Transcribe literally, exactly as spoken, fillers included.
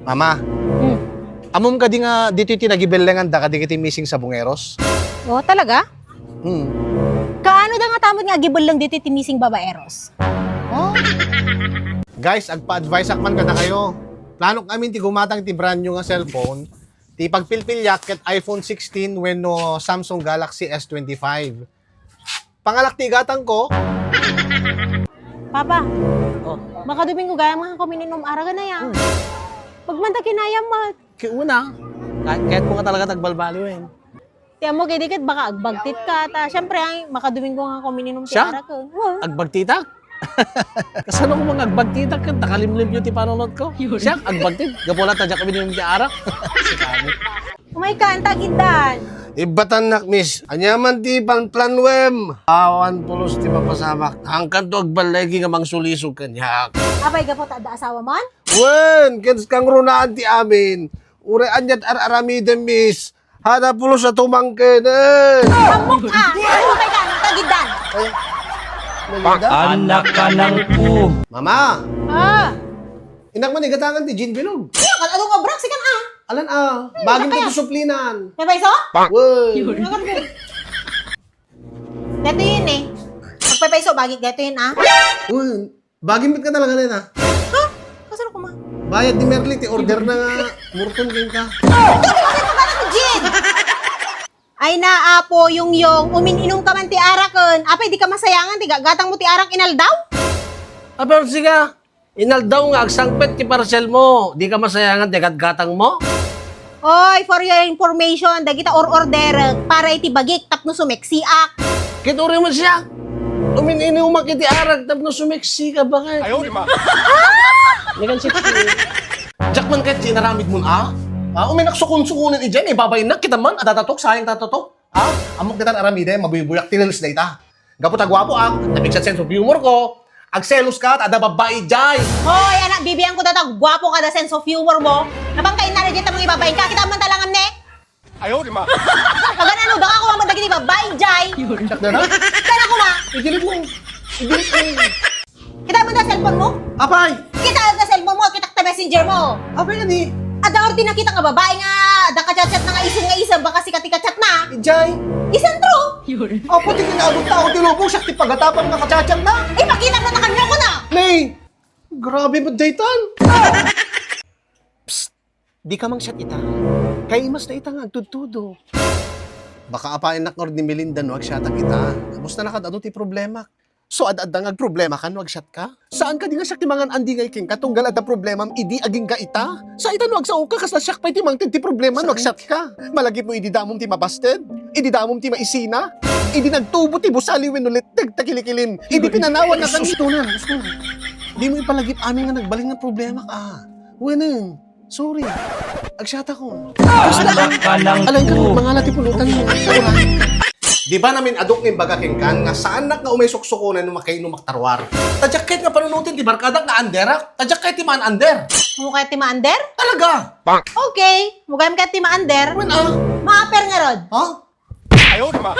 Mama, Hmm. ammom kadi nga ditoy ti nagibellenganda kadagiti missing sabongeros? Oh, talaga? Hmm. Kaano da nga tamod nga agibelleng ditoy ti missing babaeros? Oh? Guys, agpa-advise ak man kadakayo. Planok amin ti gumatang ti brand new nga cellphone. Ti pagpilpiliak ket iPhone sixteen wenno Samsung Galaxy S twenty-five. Pangalak ti igatangko. Papa, Oh. makadumingo gayam nga kumininum aragan aya. Pagmanta kinayam mo. Kiuna, kayat ko nga talaga agbalbaliwen. Ti ammo kay diket baka agbagtit ka, ta siyempre ay makadumingo nga kumininum ti Siya? aragan. Wa. Agbagtitak? Kasano ko mga agbagtitak ket nakalimlimpyo ti panunot ko? Siya, agbagtit. Gapu la ta diak uminom ti arak. Umay ka, anta giddan. Ibatannak, miss. Ania man ti panplanwem? Awan pulos ti mapasamak. Hangkan to agballigi nga mangsulisog kaniak. Apay gapu ta adda asawa man? Wen, ken kangrunaan ti amin. Uray aniat ar-aramidem, miss. Hada pulos a tumangkenen. Amok ah! Umay ka, anta giddan. Ay, nagida? Anak ka ng pu. Mama, Ah! inak man igatangan ti gin bilog. Ano nga brak sikan ah? Alan ah, bagim to suplinan. Pepaiso? Wen. Gato yun eh. Magpepaiso, bagi gato yun ah. Wen. Bagim ka talaga na, ha? Ha? Kasano kuma? Bayad ni Merly, ti order na nga murton ken ka. Gin! Ay na, Apo, yung yung, umin-inom ka man ti arakon. Apay, di ka masayangan, ti gagatang mo ti arak inaldaw? Apersi ka, inaldaw nga agsangpet ti parcel mo, di ka masayangan ti gatgatang mo? Oy, for your information, dagita or-order para iti bagik tapno sumeksiak. Ket uray man siya, umin-inumak iti arak tapno sumeksi ka, bakit? Ayaw, di ma. Nagan sexy. Diak man ket inaramid mo, ah? Ah, uminak sukon-sukonen idiay, may babaynak, kita man, adatatok, sayang tatatok. Ah, amok ditan aramide, mabuy-buyak ti reels dayta. Gapu ta guapo ak, nabigsa sense of humor ko. Agselos ka, ta adda babbai jay. Hoy, anak, bibiyan ko data, guapo kada sense of humor mo. Napangkain na rin dito mga ibabain ka, kita man talangan ne. Ayaw, di ma. Pagano, da ako mamang dagiti babain jay. Siak na na? Kaya ko ma, Idilit mo. Idilit mo. kita man da cellphone mo? Apay! Kita da cellphone mo, kita ta messenger mo. Apay nga ni? Ada or di nakita nga babae nga, da ka-chat-chat na nga isang nga isang, baka sikat ti ka-chat na. Ijay. Isang true. Apo ti kinaabot tao ti lubong, siak ti pagatapang nga kachat-chat na. Ipakita mo na kanya ko na. Nay! Grabe mo, daytan! Di ka mang-chat ita. Kay imas na ita nga agtudtudo. Baka apainnak nga ni Melinda no agsiatak ita. Musta na kad ano ti problema? So, ad-adda nga agproblema ka no agsiat ka? Saan ka di nga siak ti mangan-andi ngay kenka tunggal adda problemam idi agingga ita? Sa ita no agsao ka, kasla siak pay ti mangted ti problema no agsiat ka. Malagip mo idi damom ti mabasted? Idi damom ti maisina? Idi nagtubo ti busali wenno letteg ta kilikilim? Idi pinanawan na kan... Gusto na, gusto na. Di mo ipalagip amin nga nagbalin nga problema ka. Weneng. Sorry. Agsiatakon. Anak ka ng Alam ka, pu. mangala ti pulutan mo. Di ba namin aduk nga imbaga kenkan nga saannak nga umay suksukonan no makainom ak tarwar? Tadyak ket nga panunoten ti barkadak nga anderak. Tadyak ket ti maan-ander. Mo kaya ti maander? Talaga. Okay, mo kaya ti maander? Wen ah. Maaper nga rod. Ha? Ayaw, di ma.